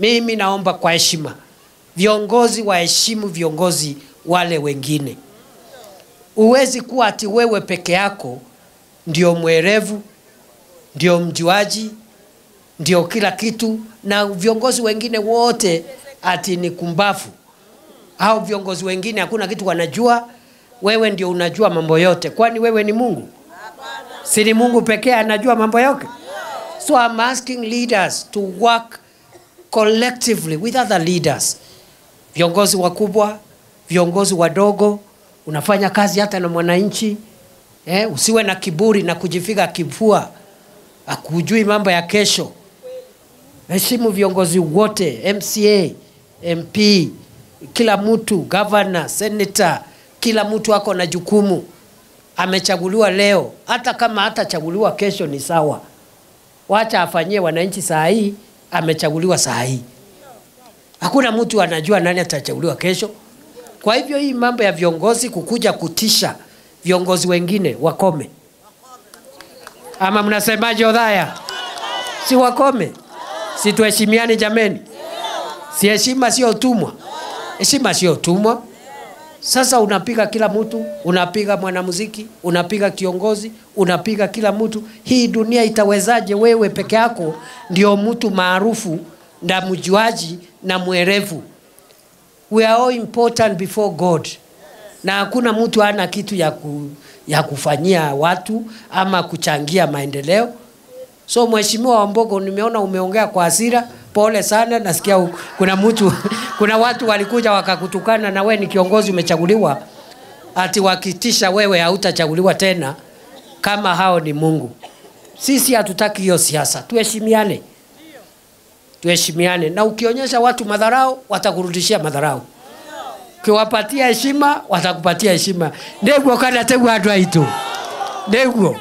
Mimi naomba kwa heshima, viongozi waheshimu viongozi wale wengine. Uwezi kuwa ati wewe peke yako ndio mwerevu, ndio mjuaji, ndio kila kitu, na viongozi wengine wote ati ni kumbafu. Hao viongozi wengine hakuna kitu wanajua, wewe ndio unajua mambo yote. Kwani wewe ni Mungu? Si ni Mungu pekee anajua mambo yote? So I'm asking leaders to work collectively with other leaders. Viongozi wakubwa, viongozi wadogo, unafanya kazi hata na mwananchi. Usiwe na kiburi na kujifiga kifua. Hakujui mambo ya kesho. Heshimu viongozi wote, MCA, MP, kila mtu, governor, senator, kila mtu ako na jukumu. Amechaguliwa leo, hata kama hatachaguliwa kesho ni sawa. Wacha afanyie wananchi saa hii, amechaguliwa saa hii. Hakuna mtu anajua nani atachaguliwa kesho. Kwa hivyo hii mambo ya viongozi kukuja kutisha viongozi wengine wakome. Ama mnasemaje Othaya? Si wakome? Si tuheshimiane jameni? Si heshima sio utumwa? Heshima sio utumwa. Sasa unapiga kila mtu, unapiga mwanamuziki, unapiga kiongozi, unapiga kila mtu. Hii dunia itawezaje wewe peke yako ndio mtu maarufu na mjuaji na mwerevu? We are all important before God. Na hakuna mtu ana kitu ya kufanyia watu ama kuchangia maendeleo. So Mheshimiwa Wambogo, nimeona umeongea kwa hasira, pole sana. Nasikia kuna mtu kuna watu walikuja wakakutukana na wewe ni kiongozi umechaguliwa, ati wakitisha wewe hautachaguliwa tena kama hao ni Mungu. Sisi hatutaki hiyo siasa. Tuheshimiane. Tuheshimiane. Na ukionyesha watu madharau, watakurudishia madharau. Ukiwapatia heshima, watakupatia heshima. Ndegwo kana tegwa andũ aitũ. Ndegwo.